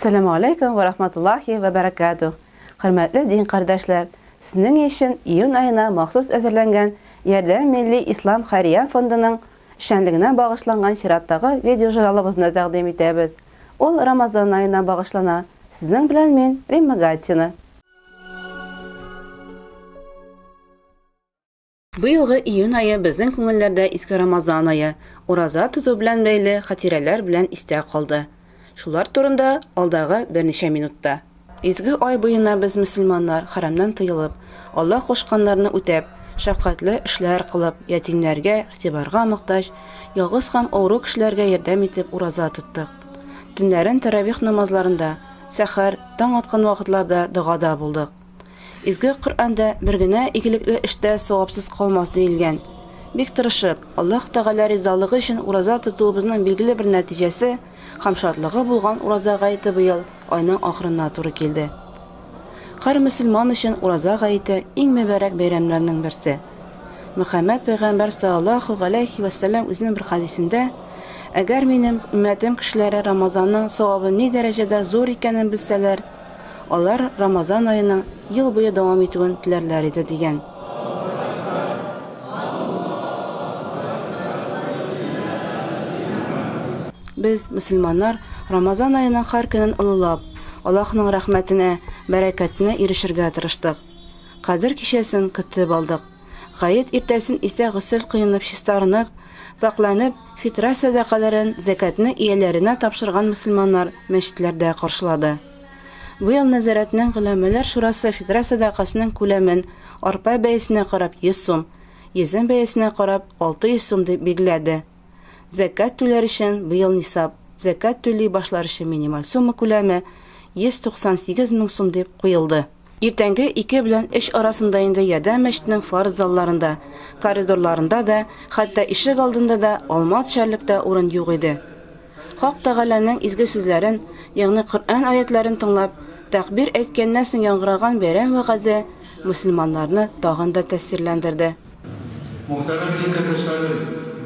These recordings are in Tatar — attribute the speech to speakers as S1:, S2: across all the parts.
S1: Әссәламү алейкум вә рахматуллахи вә бәрәкәтүһ. Хөрмәтле дин кардәшләр, сезнең өчен июнь аена махсус әзерләнгән Ярдәм милли ислам хәйрия фондының эшчәнлегенә багышланган чираттагы видеожурналыбызны тәкъдим итәбез. Ул Рамазан аена багышлана. Сезнең белән мин, Римма Гатина. Быелгы июнь ае безнең күңелләрдә изге Рамазан ае, ураза тоту белән бәйле хатирәләр белән истә калды. Шулар турында алдагы берничә минутта. Изге ай буена без мөселманнар хәрамнан тыелып, Аллаһ кушканнарны үтәп, шәфкатьле эшләр кылып, ятимнәргә, игътибарга мохтаҗ, ялгыз һәм авыру кешеләргә ярдәм итеп ураза тоттык. Төннәрен тәравих намазларында, сәхәр, таң аткан вакытларда догада булдык. Изге Коръәндә бер генә игелекле эш тә савапсыз калмас диелгән. Бик тырышып, Аллаһ Тәгалә ризалыгы өчен ураза тотуыбызның билгеле бер нәтиҗәсе һәм шатлыгы булган Ураза гаете быел айның ахырына туры килде. Һәр мөселман өчен Ураза гаете иң мөбарәк бәйрәмнәрнең берсе. Мөхәммәд пәйгамбәр саллаллаһу галәйһи вә сәлләм үзенең бер хәдисендә, Әгәр минем өммәтем кешеләре Рамазанның савабы ни дәрәҗәдә зур икәнен белсәләр, Алар Рамазан аеның ел буе дәвам итүен теләрләр иде, дигән. Без, мөселманнар, Рамазан аеның һәр көнен олылап, Аллаһның рәхмәтенә, бәрәкәтенә ирешергә тырыштык. Кадер кичәсен көтеп алдык. Гает иртәсен исә госел коенып, чистарынып, пакьләнеп, фитра сәдакаларын, зәкятне ияләренә тапшырган мөселманнар мәчетләрдә каршылады. Быел нәзарәтнең голәмәләр шурасы фитра сәдакасының күләмен арпа бәясенә карап 100 сум, йөзем бәясенә карап 600 сум дип билгеләде. Зәкят түләр өчен быел нисаб, зәкят түли башлар өчен минималь сумма күләме 198 мең сум дип куелды. Иртәнге ике белән өч арасында инде Ярдәм мәчетенең фарыз залларында, коридорларында да, хәтта ишек алдында да алма төшәрлек тә урын юк иде. Хак Тәгаләнең изге сүзләрен, ягъни Коръән аятьләрен тыңлап, тәкъбир әйткәннән соң яңгыраган бәйрәм вәгазе мөселманнарны тагын да тәэсирләндерде.
S2: Мөхтәрәм дин кардәшләрем,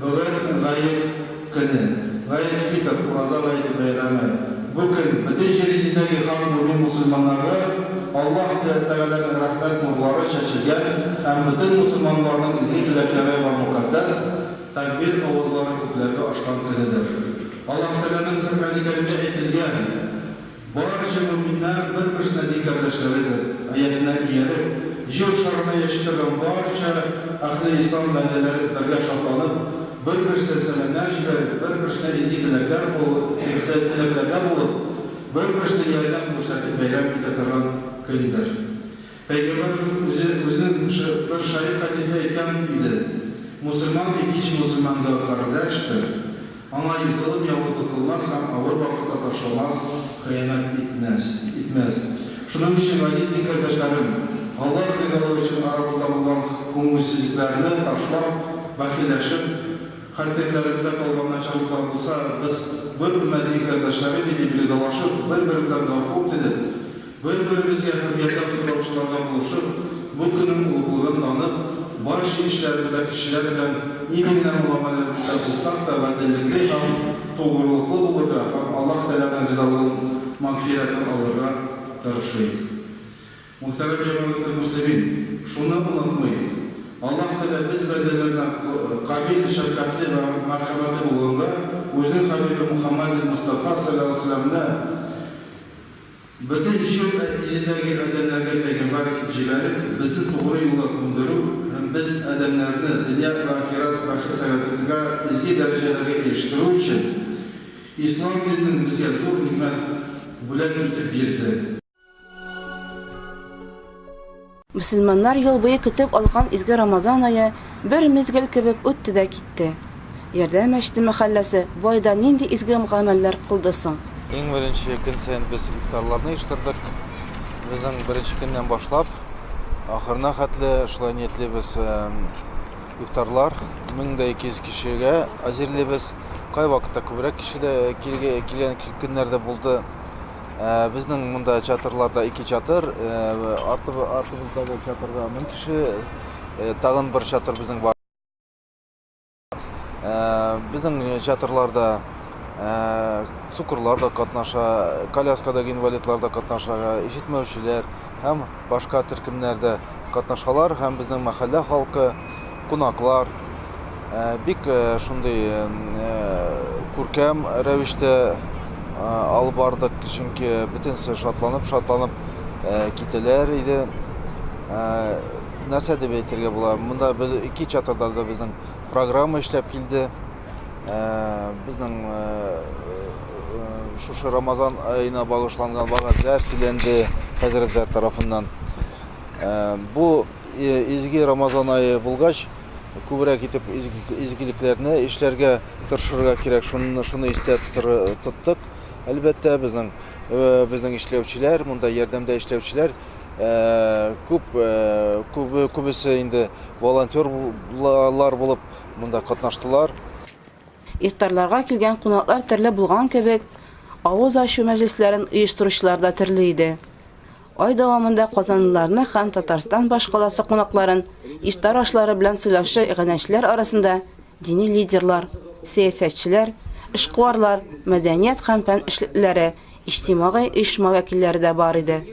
S2: бүген Гает көне, Гает фитр, Ураза гаете бәйрәме. Бу көн бөтен җир йөзендәге хак мөмин мосылманнарга Аллаһ Тәгаләнең рәхмәт нурлары чәчелгән һәм бөтен мосылманнарның изге теләкләре вә мөкатдәс тәкбир авазлары күкләргә ашкан көнедер. Аллаһ Тәгаләнең Коръәни Кәримдә әйтелгән, Барча мөэминнәр бер-берсенә дин кардәшләредер аятенә ияреп, Җир шарында яши торган барча әһле ислам бәндәләре бергә шатланып, бер-берсенә сәламнәр җибәреп, бер-берсенә изге теләкләр теләкләрдә булып, бер-берсенә ярдәм күрсәтеп бәйрәм итә торган көндер. Пәйгамбәребез үзе үзенең бер шәриф хәдисендә әйткән иде, Мусульман икенче мусульманга кардәштер, аңа золым явызлык кылмас һәм авыр вакытта ташламас, хыянәт итмәс. Итмәс. Шуның өчен, газиз дин кардәшләрем, Аллаһ ризалыгы өчен арабызда булган күңелсезлекләрне ташлап, бәхилләшеп, хәтерләребездә калган начарлыклар булса, без бер өммәт дин кардәшләре бит дип ризалашып, бер-беребездән гафу үтенеп, Бер-беребезгә һәм ярдәм сораучыларга булышып, бу көннең олуглыгын танып, барча эшләребездә кешеләр белән нинди генә мөгамәләләребездә булсак та гаделлекле һәм тугрылыклы булырга һәм Аллаһ Тәгаләнең ризалыгын, мәгъфирәтен алырга тырышыйк. Мөхтәрәм җәмәгател мөслимин, шуны онытмыйк, Аллаһ Тәгалә без бәндәләренә камил шәфкатьле вә мәрхәмәтле булганга, Үзенең хәбибе Мухаммәдел Мостафа салләллаһу галәйһи вә сәлләмне, Бөтен җир йөзендәге адәмнәргә пәйгамбәр итеп җибәреп, безне тугры юлга күндерү һәм без, адәмнәрне, дөнья вә ахирәт бәхет-сәгадәтегә, изге дәрәҗәләргә ирештерү өчен, Ислам динен безгә зур нигъмәт, бүләк итеп бирде.
S1: Мөселманнар ел буе көтеп алган изге Рамазан ае бер мизгел кебек үтте дә китте. Ярдәм мәчете мәхәлләсе бу айда нинди изге гамәлләр кылды соң?
S3: Иң беренче көн саен без ифтарларны оештырдык. Безнең беренче көннән башлап ахырына хәтле шулай ниятлибез ифтарлар. 1200 кешегә әзерлибез. Кайвакытта күбрәк кеше дә килгән көннәр дә булды. Ә, безнең монда чатырларда ике чатыр, ә, арты, артыбыздагы чатырда 1000 кеше, ә, тагын бер чатыр безнең бар. Ә, безнең чатырларда Сукырлар да катнаша, коляскадагы инвалидлар да катнаша, ишетмәүчеләр һәм башка төркемнәр дә катнашалар һәм безнең мәхәллә халкы, кунаклар бик шундый күркәм рәвештә алып бардык, чөнки бөтенесе шатланып-шатланып китәләр иде. Нәрсә дип әйтергә була? Монда без ике чатырда да безнең программа эшләп килде. Безнең шушы Рамазан аена багышланган вәгазьләр сөйләнде хәзрәтләр тарафыннан. Бу изге Рамазан ае булгач, күбрәк итеп изгелекләрне эшләргә тырышырга кирәк. Шуны шуны истә тоттык. Әлбәттә, безнең безнең эшләүчеләр, монда ярдәмдә эшләүчеләр күп күбесе инде волонтерлар булып Монда катнаштылар.
S1: Ифтарларга килгән кунаклар төрле булган кебек, авыз ачу мәҗлесләрен оештыручылар да төрле иде. Ай дәвамында казанлыларны һәм Татарстан башкаласы кунакларын ифтар ашлары белән сыйлаучы иганәчеләр арасында дини лидерлар, сәясәтчеләр, эшкуарлар, мәдәният һәм фән эшлеклеләре, иҗтимагый оешма вәкилләре дә бар иде.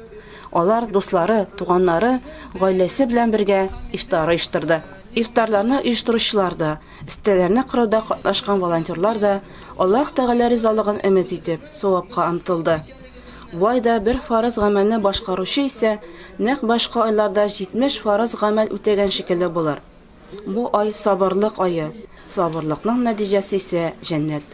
S1: Алар дуслары, туганнары, гаиләсе белән бергә ифтар оештырды. Ифтарларны оештыручылар да, өстәлләрне коруда катнашкан волонтерлар да Аллаһ Тәгалә ризалыгын өмет итеп, савапка омтылды. Бу айда бер фарыз гамәлне башкаручы исә нәкъ башка айларда 70 фарыз гамәл үтәгән шикелле булыр. Бу ай сабырлык ае, сабырлыкның нәтиҗәсе исә җәннәт.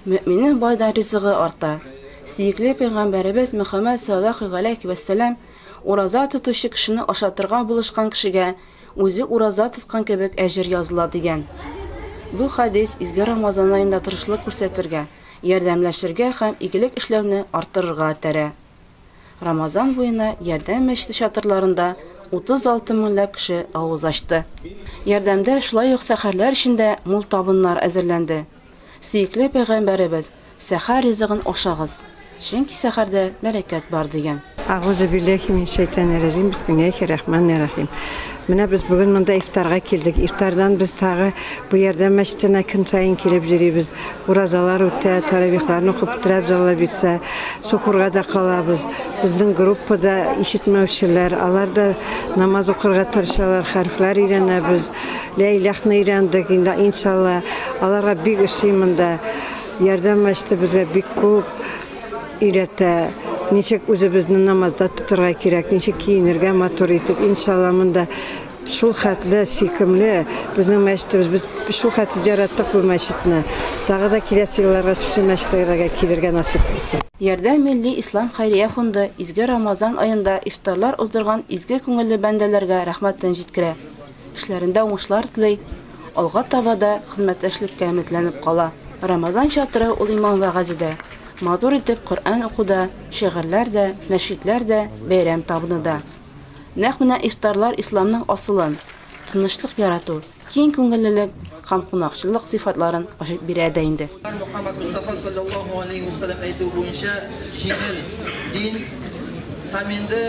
S1: Мөэминнең бу айда ризыгы арта. Сөекле пәйгамбәребез Мөхәммәд салләллаһу галәйһи вәссәлам ураза тотучы кешене ашатырга булышкан кешегә үзе ураза тоткан кебек әҗер языла дигән. Бу хәдис изге Рамазан аенда тырышлык күрсәтергә, ярдәмләшергә һәм игелек эшләүне арттырырга этәрә. Рамазан буена Ярдәм мәчете чатырларында 36 меңләп кеше авыз ачты. Ярдәмдә шулай ук сәхәрләр өчен дә мул табыннар әзерләнде. Сөекле пәйгамбәребез, Сәхәр ризыгын ашагыз, чөнки сәхәрдә бәрәкәт бар, дигән.
S4: Әгъузу билләһи минәш-шәйтанир-раҗим, бисмилләһир-рахманир-рахим. Менә без бүген монда ифтарга килдек. Ифтардан без тагы бу Ярдәм мәчетенә көн саен килеп йөрибез. Уразалар үтә, таравихларны укып бетерәбез, Алла бирсә. Сукурга да калабыз. Безнең группада ишетмәүчеләр, алар да намаз укырга тырышалар, хәрефләр өйрәнәбез. Лә иләхны өйрәндек инде, иншалла. Аларга бик ошый монда. Ярдәм мәчете безгә бик күп өйрәтә. Ничек үзебезне намазда тотырга кирәк, ничек киенергә матур итеп. Иншалла, монда шул хәтле сөйкемле безнең мәчетебез. Без шул хәтле яраттык бу мәчетне. Тагы да киләсе елларга шушы мәчетләргә килергә насыйп булсын.
S1: Ярдәм милли ислам хәйрия фонды изге Рамазан аенда ифтарлар уздырган изге күңелле бәндәләргә рәхмәтен җиткерә, эшләрендә уңышлар тели, алга таба да хезмәттәшлеккә өметләнеп кала. Рамазан чатыры ул иман вәгазе дә, матур итеп Коръән уку да, шигырьләр дә, нәшидләр дә, бәйрәм табыны да. Нәкъ менә ифтарлар исламның асылын, тынычлык ярату, киң күңеллелек һәм кунакчыллык сыйфатларын ачып бирә дә инде.
S5: Мөхәммәд Мостафа салләллаһу галәйһи вә сәлләм әйтүе буенча җиңел дин һәм инде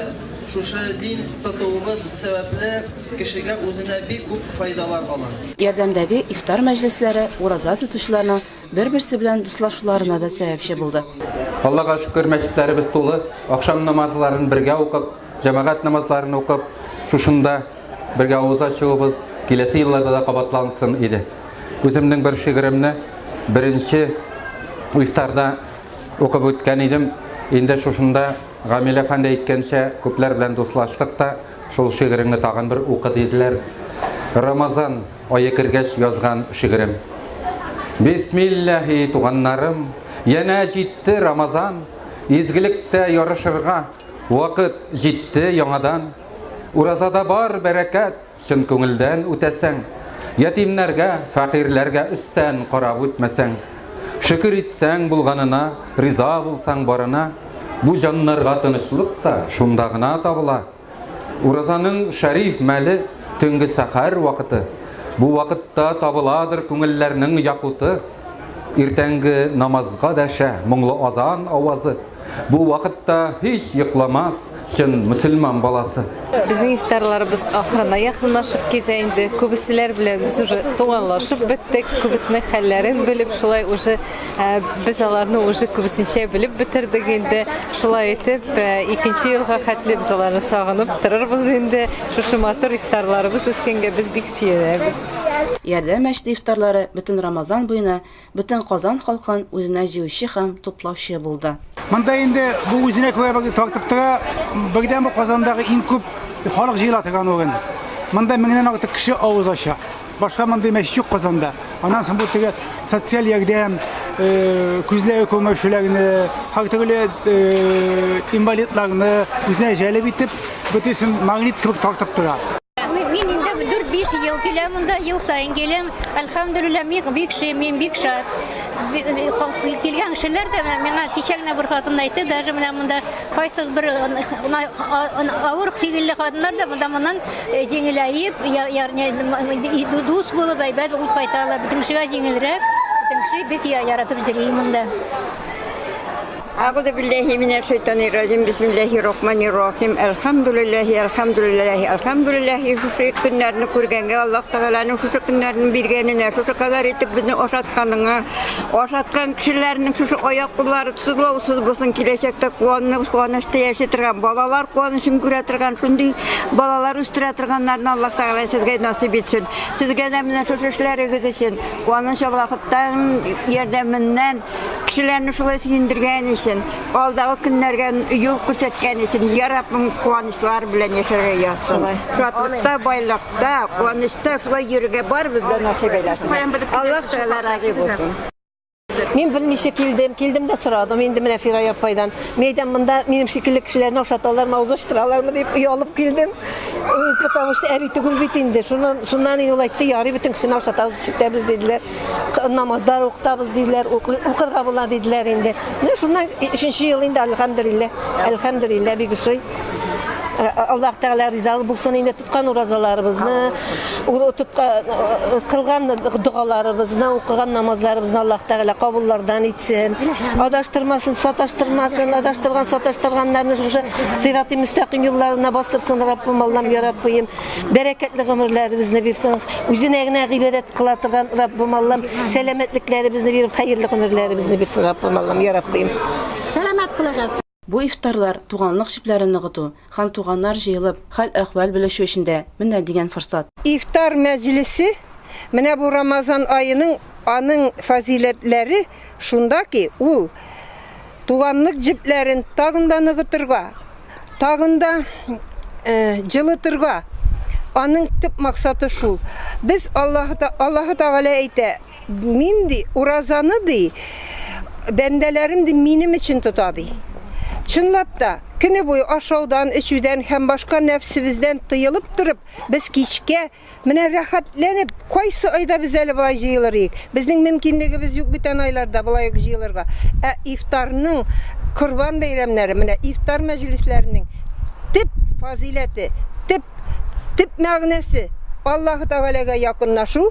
S5: шушы дин тотуыбыз сәбәпле кешегә үзенә бик күп файдалар ала.
S1: Ярдәмдәге ифтар мәҗлесләре ураза тотучыларның бер-берсе белән дуслашуларына да сәбәпче булды.
S6: Аллага шөкер, мәчетләребез тулы, ахшам намазларын бергә укып, җәмәгать намазларын укып, шушында бергә авыз ачуыбыз киләсе елларда да кабатлансын иде. Үземнең бер шигыремне беренче ифтарда укып үткән идем. Инде шушында Гамил әфәнде әйткәнчә, күпләр белән дуслаштык та, шул шигыреңне тагын бер укы диделәр. Рамазан ае кергәч язган шигырем. Бисмилләһи, туганнарым, янә җитте Рамазан, изгелектә ярышырга Вакыт җитте яңадан. Уразада бар бәрәкәт, чын күңелдән үтәсәң. Ятимнәргә, фәкыйрьләргә өстән карап үтмәсәң. Шөкер итсәң булганына, риза булсаң барына, бу җаннарга тынычлык та шунда гына табыла. Уразаның шәриф мәле, төнге сәхәр вакыты. Бу вакытта табыладыр күңелләрнең якуты. Иртәнге намазга дәшә моңлы азан авазы. Бу вакытта һич йокламас, чын мөселман баласы.
S7: Безнең ифтарларыбыз ахырына якынлашып китә инде. Күбеселәр белән без уже туганлашып беттек, күбесенең хәлләрен белеп, шулай уже э, без аларны уже күбесенчә белеп бетердек инде. Шулай итеп, э, икенче елга хәтле без аларны сагынып торырбыз инде. Шушы матур ифтарларыбыз үткәнгә без бик сөенәбез.
S1: Ярдәм мәчете ифтарлары бөтен Рамазан буена бөтен Казан халкын үзенә җыючы һәм туплаучы булды.
S8: Монда инде бу үзенә күрә бер тартып тора, бердән бу Казандагы иң күп халык җыела торган урын. Монда меңнән артык кеше авыз ача. Башка мондый мәчет юк Казанда. Аннан соң бу теге социаль ярдәм, э, күзләре күрмәүчеләрне, һәртөрле э, инвалидларны үзенә җәлеп итеп, бөтенесен магнит кебек тартып тора.
S9: Мин инде 4-5 ел киләм монда, ел саен киләм. Әлхәмдүлилләһ, мин бик ши, мин бик шат. Килгән кешеләр дә менә миңа кичә генә бер хатын әйтте, даже менә монда кайсы бер авыр фигыльле хатыннар да монда моннан э, җиңеләеп, ягъни дус булып, әйбәт булып кайталар. Бөтен кешегә җиңелрәк, бөтен кеше бик яратып йөри монда.
S4: Әгъузу билләһи минәш шайтанир раҗим. Бисмиллаһир рахманир рахим. Әлхәмдүлилләһи, әлхәмдүлилләһи, әлхәмдүлилләһи. Шушы көннәрне күргәнгә Аллаһ Тәгаләнең шушы көннәрне биргәненә, шушы кадәр итеп безне ашатканыңа, ашаткан кешеләрнең шушы аяк-куллары сызлаусыз булсын, киләчәктә куанып, куанычта яши торган, балалар куанычын күрә торган, шундый балалар үстерә торганнарны Аллаһ Тәгалә сезгә насыйп итсен. Сезгә дә менә шушы эшләрегез өчен куаныч Аллаһтан ярдәменнән Кешеләрне шулай сөендергән өчен, алдагы көннәргә юл күрсәткән өчен, я Раббым, куанычлар белән яшәргә язсын. Шатлыкта, байлыкта, куанычта шулай йөрергә барыбыз да насыйп әйләсен. Аллаһ Тәгалә разый булсын.
S10: Мин белмичә килдем, килдем дә сорадым инде менә Фирая апайдан. Мин әйтәм, монда минем шикелле кешеләрне ашаталармы, авыз ачтыралармы дип оялып килдем. Потому что әби түгел бит инде. Шуннан, шуннан ул әйтте, ярый, бөтен кешене ашатабыз, эчертәбез диделәр. Намазлар укытабыз диделәр, укырга була диделәр инде. Менә шуннан өченче ел инде, әлхәмдүлилләһ, әлхәмдүлилләһ, бик ошый. Аллаһ Тәгалә риза булсын инде тоткан уразаларыбызны, кылган догаларыбызны, укыган намазларыбызны Аллаһ Тәгалә кабуллардан итсен. Адаштырмасын, саташтырмасын, адаштырган, саташтырганнарны шушы сираты мөстәкыйм юлларына бастырсын, Раббым Аллам, я Раббыем. Бәрәкәтле гомерләребезне бирсен. Үзенә генә гыйбадәт кыла торган Раббым Аллам, сәламәтлекләребезне биреп, хәерле гомерләребезне бирсен Раббым Аллам, я Раббыем.
S1: Сәламәт булыгыз! Бу ифтарлар туганлык җепләрен ныгыту һәм туганнар җыелып, хәл-әхвәл белешү өчен дә менә дигән форсат.
S4: Ифтар мәҗлесе, менә бу Рамазан аеның аның фазыйләтләре шунда ки, ул туганлык җепләрен тагын да ныгытырга, тагын да җылытырга. Аның төп максаты шул. Без Аллаһы Аллаһы Тәгалә әйтә, мин ди, уразаны ди, бәндәләрем ди минем өчен тота ди. Чынлап та, көне буе ашаудан, эчүдән һәм башка нәфсебездән тыелып торып, без кичкә Менә рәхәтләнеп, кайсы айда без әле болай җыелыр идек? Безнең мөмкинлегебез юк бүтән айларда болай ук җыелырга. Ә ифтарның, Корбан бәйрәмнәре, менә ифтар мәҗлесләренең төп фазыйләте, төп, төп мәгънәсе, Аллаһы Тәгаләгә якынлашу,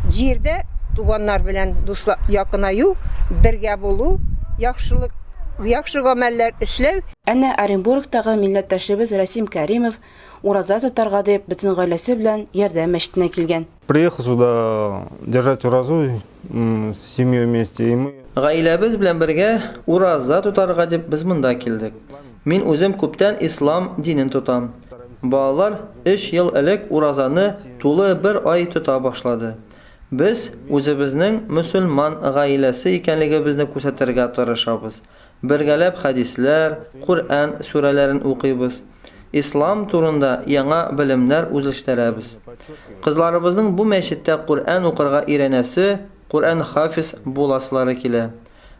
S4: җирдә туганнар белән дусла, якынаю, бергә булу, яхшылык, яхшы гамәлләр эшләү.
S1: Әнә Оренбургтагы милләттәшебез Рәсим Кәримов Ураза тотарга дип, бөтен гаиләсе белән Ярдәм мәчетенә килгән.
S2: Приехал сюда держать уразу с семьей вместе, и мы.
S5: Гаиләбез белән бергә ураза тотарга дип без монда килдек. Мин үзем күптән ислам динен тотам. Балалар өч ел элек уразаны тулы бер ай тота башлады. Без үзебезнең мөселман гаиләсе икәнлегебезне күрсәтергә тырышабыз. Бергәләп хәдисләр, Коръән сүрәләрен укыйбыз. Ислам турында яңа белемнәр үзлштерәбез. Кызларыбызның бу мәчеттә Коръән укырга өйрәнәсе, Коръән-хафиз буласылары килә.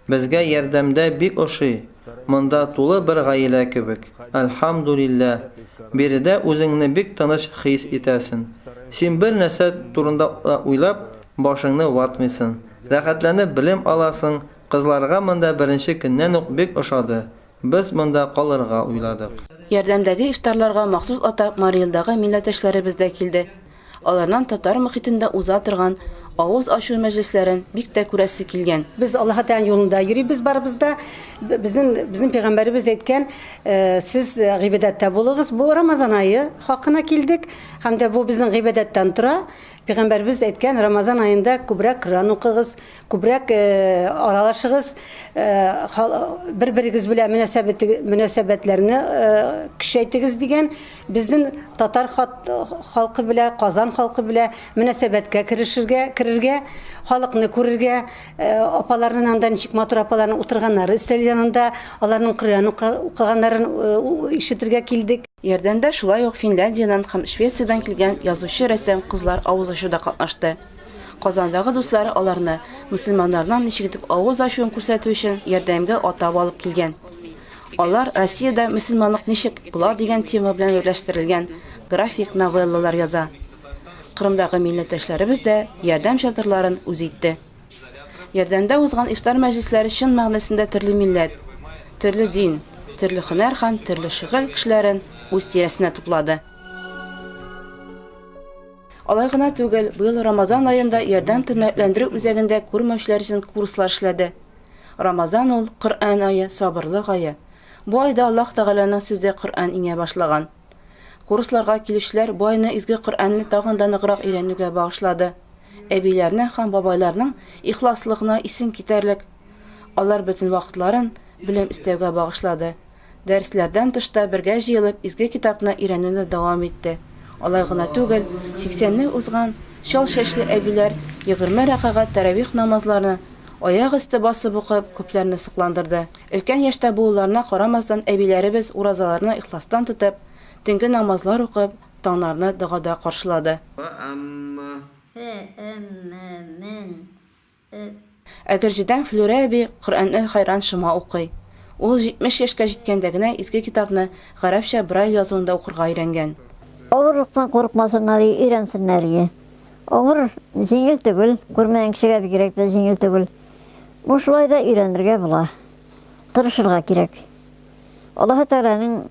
S5: Безгә Ярдәмдә бик ошый, монда тулы бер гаилә кебек. Әлхәмдүлилләһ. Биредә үзеңне бик тыныч хис итәсен. Син бер нәрсә турында да уйлап, башыңны ватмыйсын. Рәхәтләнеп белем аласың, Кызларга монда беренче көннән үк бик ошады, без монда калырга уйладык.
S1: Ярдәмдәге ифтарларга махсус атап Мари Элдагы милләттәшләребез дә килде. Аларның татар мохитендә уза торган авыз ачу мәҗлесләрен бик тә күрәсе килгән.
S11: Без Аллаһы Тәгаләнең юлында йөрибез барыбыз да. Безнең безнең пәйгамбәребез әйткән, сез гыйбадәттә булыгыз. Бу Рамазан ае хакына килдек һәм дә бу безнең гыйбадәттән тора. Пәйгамбәребез әйткән, Рамазан аенда күбрәк Коръән укыгыз, күбрәк аралашыгыз, бер-берегез белән мөнәсәбәтләрне көчәйтегез дигән. Безнең татар халкы белән, Казан халкы белән мөнәсәбәткә керешергә, керергә, халыкны күрергә, апаларның анда ничек матур апаларның утырганнары өстәл янында, аларның Коръән укыганнарын ишетергә килдек.
S1: Ярдәмдә шулай ук Финляндиядән һәм Швециядән килгән язучы-рәссам кызлар авыз ачуда катнашты. Казандагы дуслары аларны мөселманнарның ничек итеп авыз ачуын күрсәтү өчен ярдәмгә атап алып килгән. Алар Россиядә мөселманлык ничек була дигән тема белән берләштерелгән график новеллалар яза. Кырымдагы милләттәшләребез дә ярдәм чатырларын үз итте. Ярдәмдә узган ифтар мәҗлесләре чын мәгънәсендә төрле милләт, төрле дин, төрле һөнәр һәм төрле шөгыль кешеләрен үз тирәсенә туплады. Алай гына түгел, быел Рамазан аенда Ярдәм тернәкләндерү үзәгендә күрмәүчеләр өчен курслар эшләде. Рамазан ул, Коръән ае, сабырлык ае. Бу айда Аллаһ Тәгаләнең сүзе Коръән иңә башлаган. Курсларга килүчеләр бу айны изге Коръәнне тагын да ныграк өйрәнүгә багышлады. Әбиләрнең һәм бабайларның ихласлыгына исең китәрлек. Алар бөтен вакытларын белем эстәүгә багышлады. Дәресләрдән тыш та бергә җыелып изге китапны өйрәнүне дәвам итте. Алай гына түгел, сиксәнне узган чал чәчле әбиләр 20 рәкәгать тәравих намазларны аяк өсте басып укып, күпләрне сокландырды. Өлкән яшьтә булуларына карамастан әбиләребез уразаларны ихластан тотып, төнге намазлар укып, таңнарны догада каршылады. Әгерҗедән Флүрә әби Коръәнне хәйран шома укый. Ул 70 яшькә җиткәндә генә изге китапны гарәпчә Брайль язуында укырга өйрәнгән.
S12: Авырлыктан курыкмасыннар и, өйрәнсеннәр и. Авыр, җиңел түгел, күрмәгән кешегә бигрәк тә җиңел түгел. Бу шулай да өйрәнергә була. Тырышырга кирәк. Аллаһы Тәгаләнең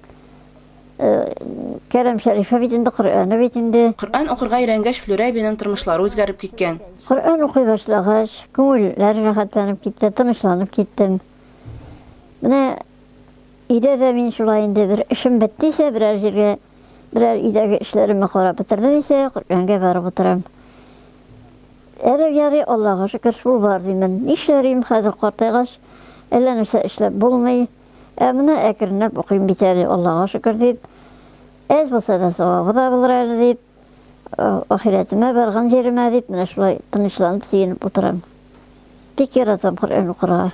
S12: Кәрам Шәрифе бит инде, Коръәне бит инде.
S1: Коръән укырга өйрәнгәч, Флүрә әбинең тормышлары үзгәреп киткән.
S12: Коръән укый башлагач, күңелләр рәхәтләнеп китте, тынычланып киттем. Менә өйдә дә мин шулай инде бер эшем бетте исә, берәр җиргә, берәр өйдәге эшләремне карап бетердем исә, Коръәнгә барып утырам. Әле ярый, Аллага шөкер, шул бар димен. Нишләрим, хәзер картайгач, әллә нәрсә эшләп булмый. Ә менә әкренләп укыйм бит әле, Аллага шөкер дип. Әз булса да савабы да булыр әле дип, ахирәтемә барган җиремә дип, менә шулай тынычланып, сөенеп утырам. Бик яратам Коръән укырга.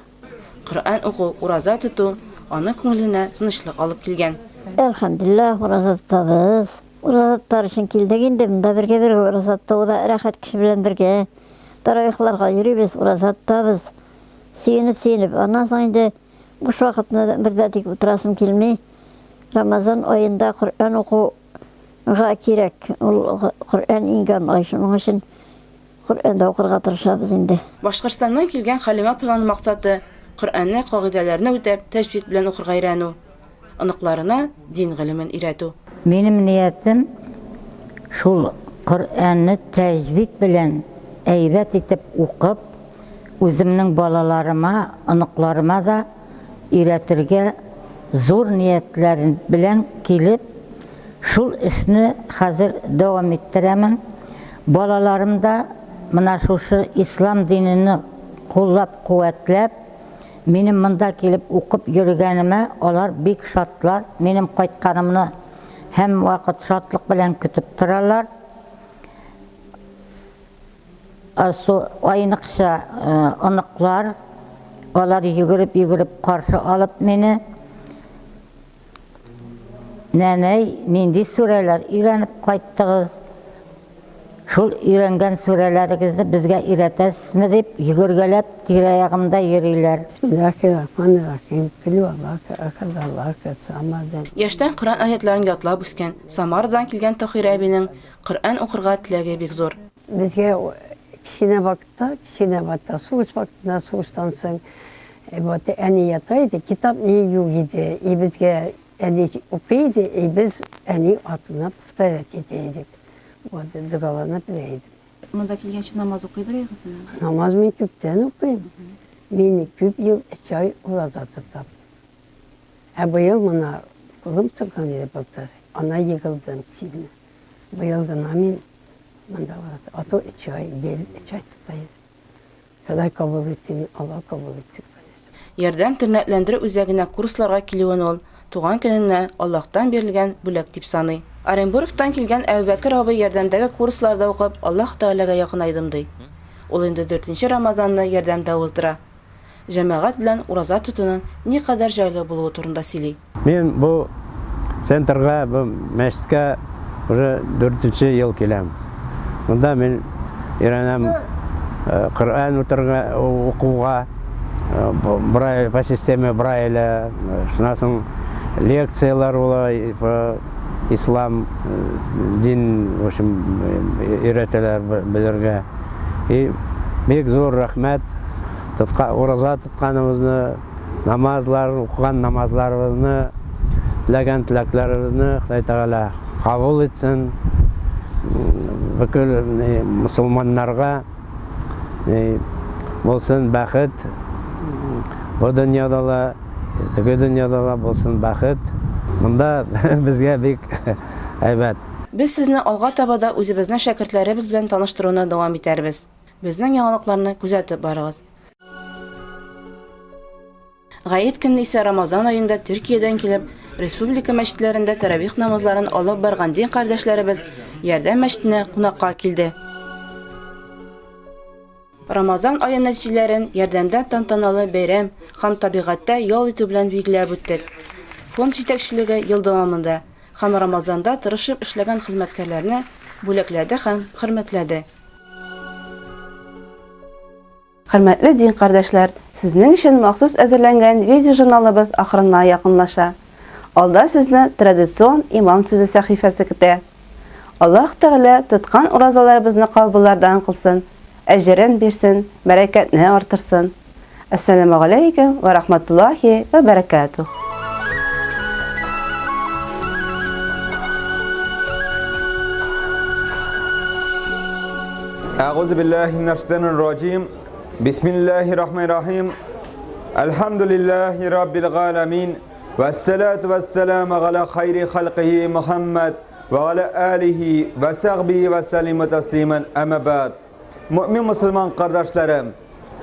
S1: Коръән уку, ураза тоту аның күңеленә тынычлык алып килгән.
S12: Әлхәмдүлилләһ, ураза тотабыз. Ураза тотар өчен килдек инде, монда бергә-бергә ураза тотуы да рәхәт кеше белән бергә. Таравихларга йөрибез, ураза тотабыз. Сөенеп-сөенеп. Аннан соң инде Буш вакытны бер дә тик утырасым килми. Рамазан аенда Коръән укуга кирәк. Ул Коръән иңгән ай, шуның өчен Коръән дә укырга тырышабыз инде.
S1: Башкортстаннан килгән Хәлимә апаның максаты, Коръәнне кагыйдәләрне үтәп, тәҗвид белән укырга өйрәнү, оныкларына дин гыйлемен өйрәтү.
S13: Минем ниятем шул Коръәнне тәҗвид белән әйбәт итеп укып, Үземнең балаларыма, оныкларыма да өйрәтергә зур ниятләр белән килеп, шул эшне хәзер дәвам иттерәмен. Балаларым да менә шушы ислам динене куллап-куәтләп, минем монда килеп укып йөргәнемә алар бик шатлар, минем кайтканымны һәмвакыт шатлык белән көтеп торалар. Айныкча оныклар, алар йөгереп-йөгереп каршы алып мине. Нәнәй, нинди сүрәләр өйрәнеп кайттыгыз? Шул өйрәнгән сүрәләрегезне безгә өйрәтәсезме дип йөгергәләп тирә-ягымда йөриләр.
S1: Яшьтән Коръән аятларын ятлап үскән, Самарадан килгән Таһирә әбинең Коръән укырга теләге бик зур.
S14: Безгә кечкенә вакытта, кечкенә вакытта, сугыш вакытында, сугыштан соң, вот әни ята иде, китап ни юк иде, и безгә әни укый иде, и без әни артыннан повторять итә идек. Вот, догаларны белә идем.
S1: Монда килгәнче намаз укый беләгезме?
S14: Намаз мин күптән укыйм. Мин күп ел өч ай ураза тотам. Ә быел мына кулым сынган иде былтыр, ана егылдым сильно. Быел гына мин монда ураза, а то өч ай, ел өч ай тота идем. Ходай кабул итсен, Алла кабул итсен, конечно.
S1: Ярдәм тернәкләндерү үзәгенә курсларга килүен ул туган көненә Аллаһтан бирелгән бүләк дип саный. Оренбургтан килгән Әбүбәкер абый Ярдәмдәге курсларда укып Аллаһ Тәгаләгә якынайдым ди. Ул инде дүртенче Рамазанны Ярдәмдә уздыра. Җәмәгать белән ураза тотуның никадәр җайлы булуы турында сөйли.
S15: Мин бу центрга, бу мәчеткә уже дүртенче ел киләм. Монда мин өйрәнәм Коръән утырга, укуга, Брайль, по системе Брайля, шуннан соң лекцияләр була по ислам дин, в общем, өйрәтәләр белергә. И бик зур рәхмәт, тотка, ураза тотканыбызны, Намазлар, укыган намазларыбызны, теләгән теләкләребезне Ходай Тәгалә кабул итсен. Бөтен мусулманнарга булсын бәхет. Бу дөньяда да, теге дөньяда да булсын бәхет. Монда безгә бик әйбәт.
S1: Без сезне алга таба да үзебезнең шәкертләребез белән таныштыруны дәвам итәрбез. Безнең яңалыкларны күзәтеп барыгыз. Гает көнне исә Рамазан аенда Төркиядән килеп, республика мәчетләрендә тәравих намазларын алып барган дин кардәшләребез Ярдәм мәчетенә кунакка килде. Рамазан ае нәтиҗәләрен Ярдәмдә тантаналы бәйрәм һәм табигатьтә ял итү белән билгеләп үттек. Фонд җитәкчелеге ел дәвамында һәм Рамазанда тырышып эшләгән хезмәткәрләрне бүләкләде һәм хөрмәтләде. Хөрмәтле дин кардәшләр, сезнең өчен махсус әзерләнгән видеожурналыбыз ахырына якынлаша. Алда сезне традицион Имам сүзе сәхифәсе көтә. Аллаһ Тәгалә тоткан уразаларыбызны кабуллардан кылсын, әҗерен бирсен, бәрәкәтне артырсын. Әссәламегаләйкем вә рахматуллахи вә бәрәкәтүһ.
S16: Әгъузу биллаһи минәш-шайтанир раҗим. Бисмиллаһир рахманир рахим. Әлхәмдүлиллаһи раббил галәмин. Вәссалату вәссәламу галя хайри халкихи Мухаммад ва галя алихи ва сахбихи ва сәллиму тәслиман. Әмма бәгъд. Мөэмин мусульман кардәшләрем,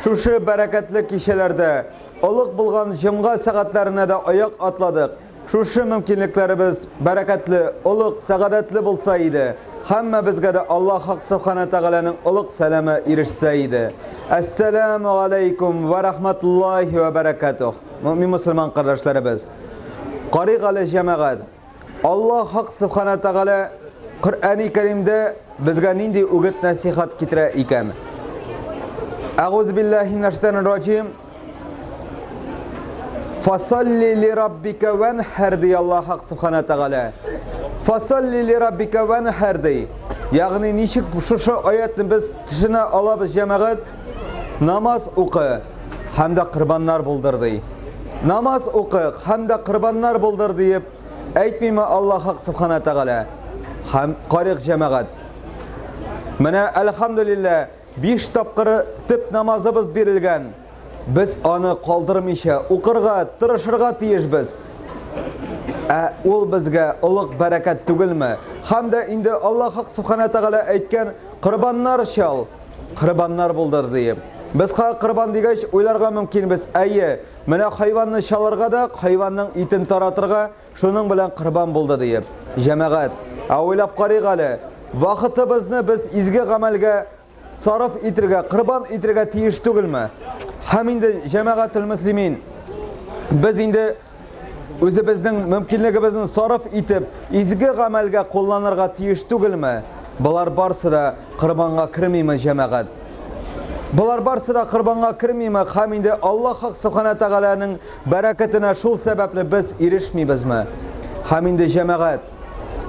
S16: шушы бәрәкәтле кичәләрдә олуг булган җомга сәгатьләренә дә аяк атладык. Шушы мөмкинлекләребез бәрәкәтле, олуг, сәгадәтле булса иде, һәммәбезгә дә Аллаһ Хак Сүбхәнә Тәгаләнең олуг сәламе ирешсә иде. Әссәләмү галәйкүм вә рахматуллаһи вә бәрәкәтүһ. Мөэмин мөселман кардәшләребез! Карыйк әле, җәмәгать, Аллаһ Хак Сүбхәнә Тәгалә Коръәни Кәримдә безгә нинди үгет-нәсыйхәт китерә икән? Әгъузу биллаһи минәш-шайтанир раҗим. Фасалли ли раббика ванхар ди Аллаһ Хак Субхана Тәгалә. Фасалли ли раббика ванхар ди. Ягъни ничек шушы аятны без төшенә алабыз җәмәгать? Намаз укы һәм дә корбаннар булдыр ди. Намаз укы һәм дә корбаннар булдыр диеп әйтмиме Аллаһ Хак Субхана Тәгалә? Һәм карыйк җәмәгать. Менә әлхәмдүлилләһ Биш тапкыр төп намазыбыз бирелгән. Без аны калдырмыйча укырга, тырышырга тиешбез. Ә ул безгә олуг бәрәкәт түгелме? Һәм дә инде Аллаһ Хак Сүбхәнә Тәгалә әйткән, корбаннар чал, корбаннар булдыр диеп. Без хәзер корбан дигәч уйларга мөмкинбез, әйе, менә хайванны чалырга да, хайванның итен таратырга, Шуның белән корбан булды диеп. Җәмәгать, ә уйлап карыйк әле, вакытыбызны без изге гамәлгә сарыф итергә, корбан итергә тиеш түгелме? Һәм инде, җәмәгател мөслимин, без инде үзебезнең мөмкинлегебезне сарыф итеп, изге гамәлгә кулланырга тиеш түгелме? Болар барсы да корбанга кермиме, җәмәгать? Болар барсы да корбанга кермиме? Һәм инде Аллаһ Хак Сүбхәнә Тәгаләнең бәрәкәтенә шул сәбәпле без ирешмибезме? Һәм инде җәмәгать,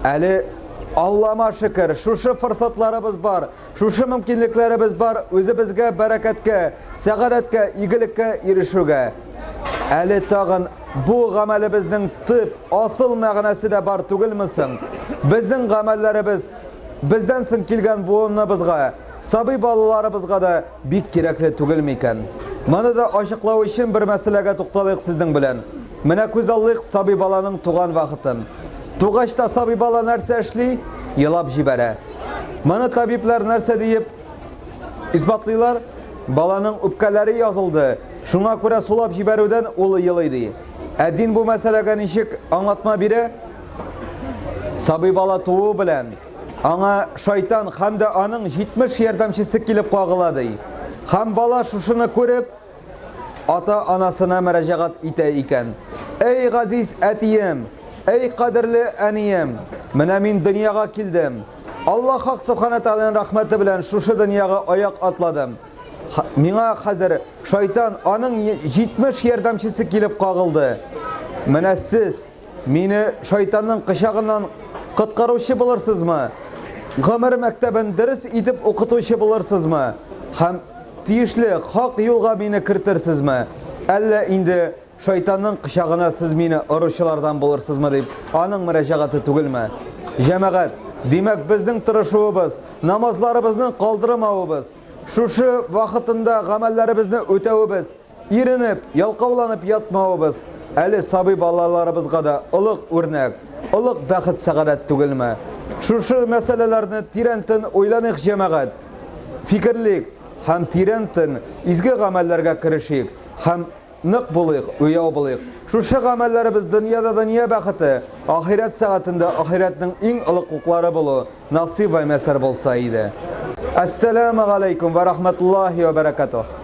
S16: әле Аллама шөкер, шушы форсатларыбыз бар, шушы мөмкинлекләребез бар үзебезгә бәрәкәткә, сәгадәткә, игелеккә ирешүгә. Әле тагын бу гамәлебезнең төп, асыл мәгънәсе дә бар түгелме соң? Безнең гамәлләребез бездән соң килгән буыныбызга, сабый балаларыбызга да бик кирәкле түгел микән? Моны да ачыклау өчен бер мәсьәләгә тукталыйк сезнең белән. Менә күзаллыйк сабый баланың туган вакытын. Тугач та сабый бала нәрсә эшли? Елап җибәрә. Моны табиблар нәрсә диеп исбатлыйлар? Баланың үпкәләре язылды, шуңа күрә сулап җибәрүдән ул елый ди. Ә дин бу мәсьәләгә ничек аңлатма бирә? Сабый бала тууы белән аңа шайтан һәм дә аның 70 ярдәмчесе килеп кагыла ди. Һәм бала шушыны күреп, ата-анасына мөрәҗәгать итә икән. Әй газиз әтием, әй кадерле әнием, менә мин дөньяга килдем. Аллаһ Хак Субхана Тәгаләнең рәхмәте белән шушы дөньяга аяк атладым. Миңа хәзер шайтан, аның 70 ярдәмчесе килеп кагылды. Менә сез мине шайтанның кочагыннан коткаручы булырсызмы? Гомер мәктәбен дөрес итеп укытучы булырсызмы? Һәм тиешле хак юлга мине кертерсезме? Әллә инде шайтанның кочагына сез мине оручылардан булырсызмы дип, аның мөрәҗәгате түгелме? Җәмәгать, димәк, безнең тырышуыбыз, намазларыбызны калдырмавыбыз, шушы вакытында гамәлләребезне үтәвебез, иренеп, ялкауланып ятмавыбыз әле сабый балаларыбызга да олуг үрнәк, олуг бәхет-сәгадәт түгелме? Шушы мәсьәләләрне тирәнтен уйланыйк, җәмәгать, фикерлик һәм тирәнтен изге гамәлләргә керешик һәм нык булыйк, уяу булыйк. Шушы гамәлләребез дөньяда дөнья бәхете, ахирәт сәгатендә ахирәтнең иң олуглыклары булу насыйп вә мияссәр булса иде. Әссәләмү галәйкүм вә рахмәтуллаһи вә бәрәкәтүһ.